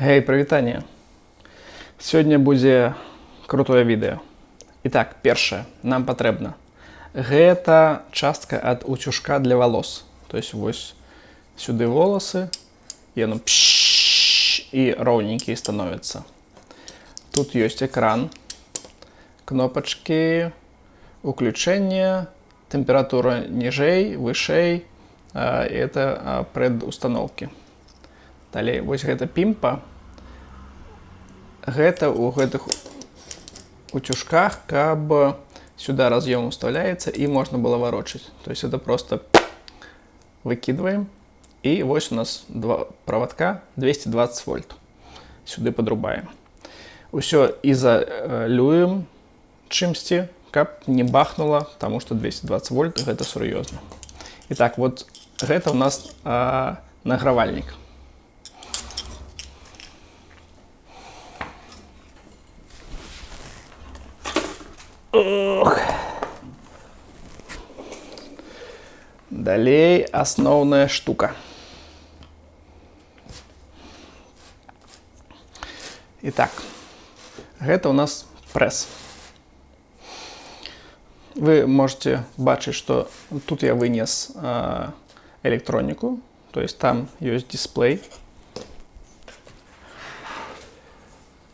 Гей, прывітанне. Сёння будзе крутое відэо. І так, першае, нам патрэбна. Гэта частка ад уцюжка для волос. То есть вось сюды волосы, і оно пшш, і роўненькія становятся. Тут ёсць экран, кнопачкі, уключэнне, тэмпература ніжэй, вышэй, это прадустановкі. Далей, вось гэта пімпа. Гэта ў гэтых утюжках, каб сюда разъем уставляется и можно было ворочать. То есть это просто выкидываем. И вось у нас два проводка 220 вольт. Сюды подрубаем. Усё ізалюем чымсьці, каб не бахнуло, потому что 220 вольт — гэта сур'ёзна. Итак, вот гэта у нас награвальнік. Ох. Далей асноўная штука. Итак, гэта у нас прэс. Вы можете бачыць, что тут я вынес электроніку, то есть там ёсць дисплей.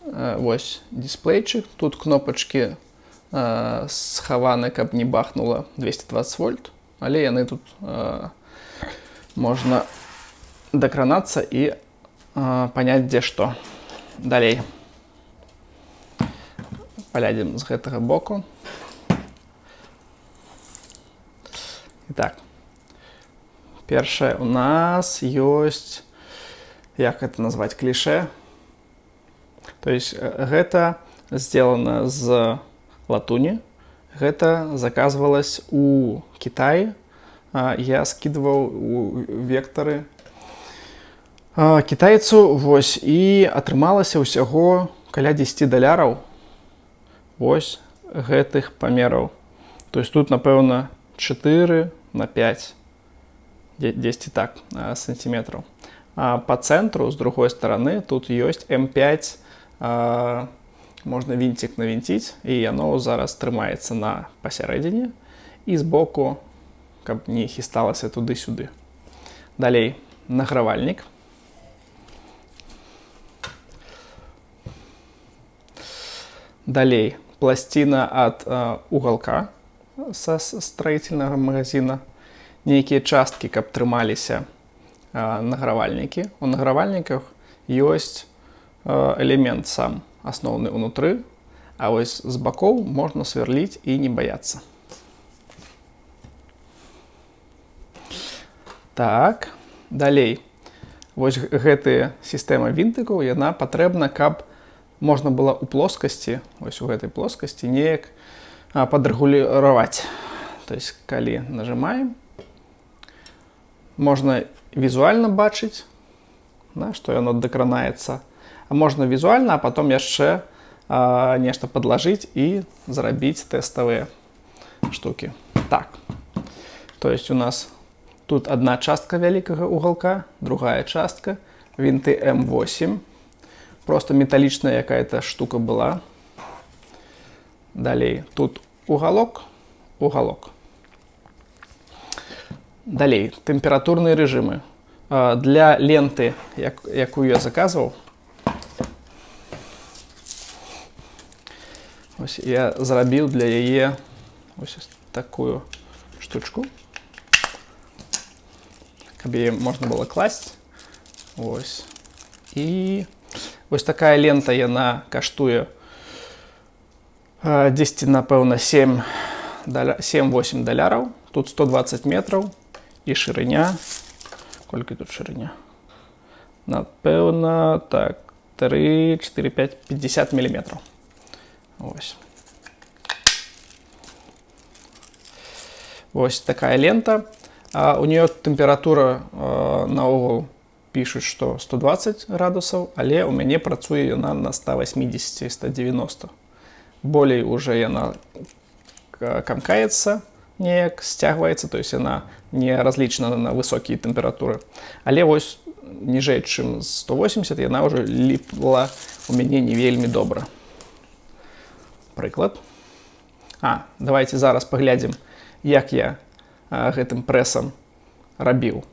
Вось дисплейчик, тут кнопачки схаваны, каб не бахнула 220 вольт, але яны тут можна дакранацца і панять, дзе што. Далей палядзім з гэтага боку. Итак, першае, у нас ёсць, як это назвать, кліше. То есть гэта сделано з латуні. Гэта заказвалась у Кітаі. Я скідываў у вектары кітайцу, вось, і атрымалася ўсяго каля 10 даляраў вось гэтых памераў. То есть тут, напэўна, 4 на 5, 10, так, сантиметраў. А по цэнтру, з другой стороны, тут ёсць М5, можна вінцік навінціць, і яно зараз трымаецца на пасярэдзіне і збоку, каб не хісталася туды-сюды. Далей награвальнік. Далей пласціна ад уголка са строительного магазина, нейкія часткі, каб трымаліся награвальнікі. У награвальніках ёсць элемент сам асноўны унутры, а вось з бакоў можна сверліць і не баяцца. Так, далей. Вось гэтая сістэма вінтыкаў, яна патрэбна, каб можна было ў плоскасці, вось у гэтай плоскасці неяк падрэгуліраваць. То есть калі нажимаем, можна візуальна бачыць, да, што яно дакранаецца, а можна візуальна, а потом яшчэ нешта падлажыць і зрабіць тэставыя штукі. Так. То есть у нас тут одна частка вялікага уголка, другая частка, вінты М8. Просто металлічная якая-то штука была. Далей тут уголок, уголок. Далей тэмпературныя рэжымы. Для ленты, якую я заказваў, ось я зрабіў для яе ось такую штучку, каб яе можна было класць. Ось. І вось такая лента, яна каштуе 10, напэўна, 7, 7-8 даляраў. Тут 120 метраў і шырыня. Колькі тут шырыня? Напэўна, так, 3, 4, 5, 50 міліметраў. Ось. Вось такая лента. У нее тэмпература наогул пишуць, што 120 градусаў, але у мяне працуе яна на 180, 190. Болей уже яна камкаецца неяк, сцягваецца, то есть яна не разлічана на высокія тэмпературы. Але вось ніжэй, чым 180, яна ўжо ліпла у мяне не вельмі добра. Прыклад. Давайте зараз паглядзім, як я гэтым прэсам рабіў.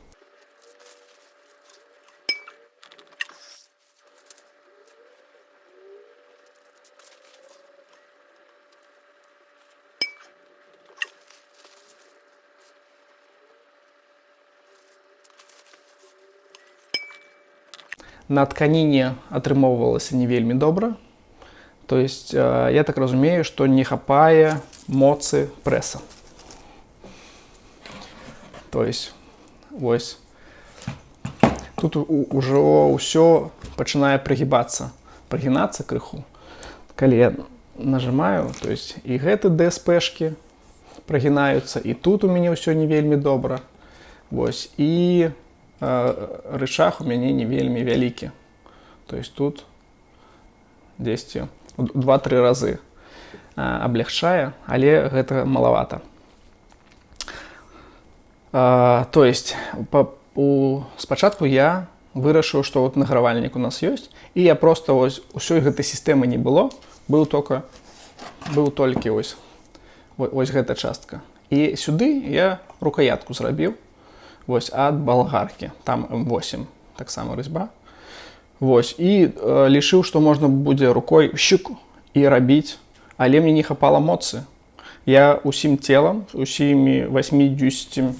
На тканіне атрымоўвалася не вельмі добра. То есть я так разумею, што не хапае моцы прэса. То есть вось тут ужо ўсё пачынае прыгібацца, прыгінацца крыху. Калі я нажимаю, то есть і гэты ДСПшкі прагінаюцца, і тут у мяне ўсё не вельмі добра. Вось, і рычаг у мяне не вельмі вялікі. То есть тут дзесьці 2-3 разы аблягчае, але гэта малавата. То есть спачатку я вырашыў, што вот награвальнік у нас ёсць, і я просто вось усёй гэтай сістэмы не было, быў толькі вось гэта частка. І сюды я рукаятку зрабіў вось ад балгаркі, там М8, таксама разьба. Вось, і лічыў, што можна будзе рукой щук і рабіць, але мне не хапала моцы. Я усім целам, усімі 80,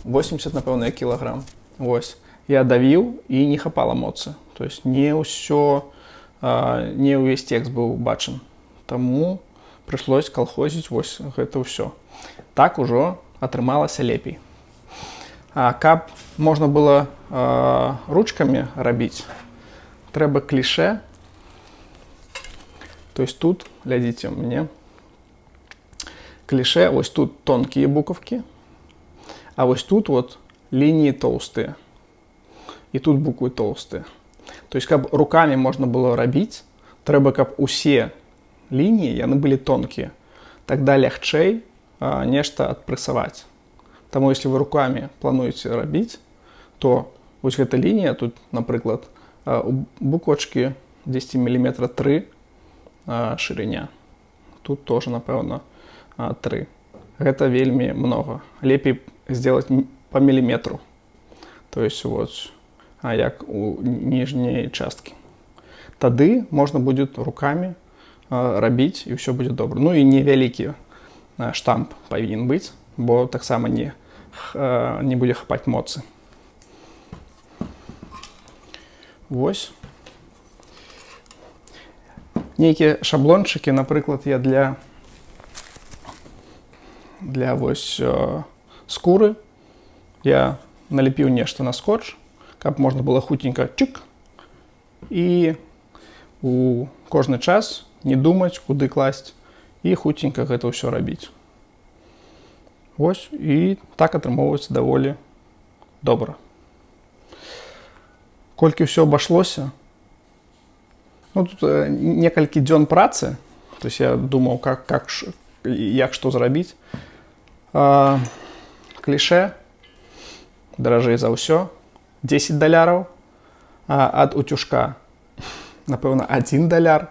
80, напэўна, кілаграм. Вось. Я давіў, і не хапала моцы. То есть не ўсё, не ўвесь текст быў бачан. Таму прыйшлось калхозіць вось гэта ўсё. Так ужо атрымалася лепей. А каб можна было ручкамі рабіць, трэба кліше. То есть тут, глядзіце, у мяне кліше, вось тут тонкія буковкі, а вось тут вот лініі тоўстыя. І тут буквы тоўстыя. То есть каб рукамі можна было рабіць, трэба, каб усе лініі яны былі тонкія. Тогда лягчэй нешта адпрэсаваць. Таму если вы рукамі плануеце рабіць, то вось гэта лінія тут, напрыклад, у буквачкі 10 міліметра 3 шырыня. Тут тоже, напэўна, 3. Гэта вельмі много. Лепей сделать по міліметру. То есть вот, як у ніжняй часткі. Тады можна будет рукамі рабіць, і ўсё будзе добра. Ну і невялікі штамп павінен быць, бо таксама не будзе хапаць моцы. Вось. Нейкія шаблончыкі, напрыклад, я для вось скуры я налепіў нешта на скотч, каб можна было хуценька чык і у кожны час не думаць, куды класць, і хуценька гэта ўсё рабіць. Вось, і так атрымоўваецца даволі добра. Колькі ўсё абышлося? Ну, тут некалькі дзён працы, то есть я думаў, як што зрабіць. Кліше даражэй за ўсё 10 даляраў, ад уцюжка, напэўна, 1 даляр.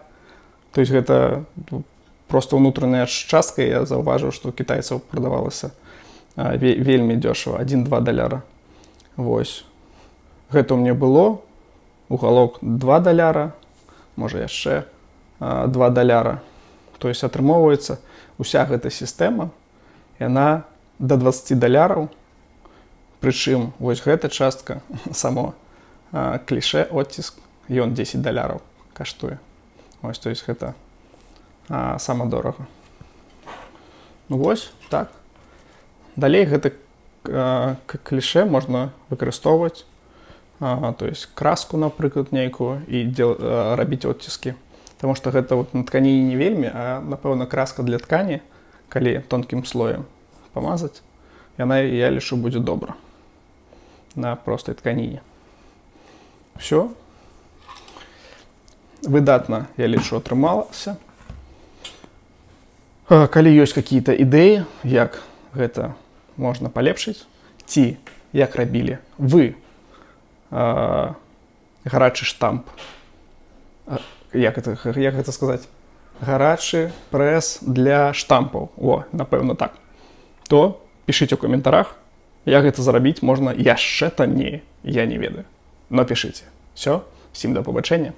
То есть гэта, ну, просто ўнутраная частка, я заўважыў, што у кітайцаў прадавалася вельмі дёшево, 1-2 даляра. Вось. Гэта ў мне было уголок 2 даляра, можа, яшчэ 2 даляра. То есть атрымоўваецца, уся гэта сістэма, яна до 20 даляраў, прычым вось гэта частка, само кліше, оціск, ён 10 даляраў каштуе. Вось, то есть гэта сама дорага. Ну вось так. Далей гэта кліше можна выкарыстоўваць, то есть краску, напрыклад, нейкую і рабіць оціскі. Таму што гэта вот на тканіне не вельмі, а напэўна, краска для ткані, калі тонкім слоем памазаць, яна, я лічу, будзе добра на простай тканіне. Всё. Выдатна, я лічу, атрымалася. Калі ёсць какие-то ідэі, як гэта можна палепшыць, ці як рабілі вы. Гарачы штамп. Як гэта сказаць? Гарачы прэс для штампаў. О, напэўна, так. То пішыце ў каментарах, як гэта зрабіць можна яшчэ танней. Я не ведаю. Но пішыце. Всё, всім да пабачэння.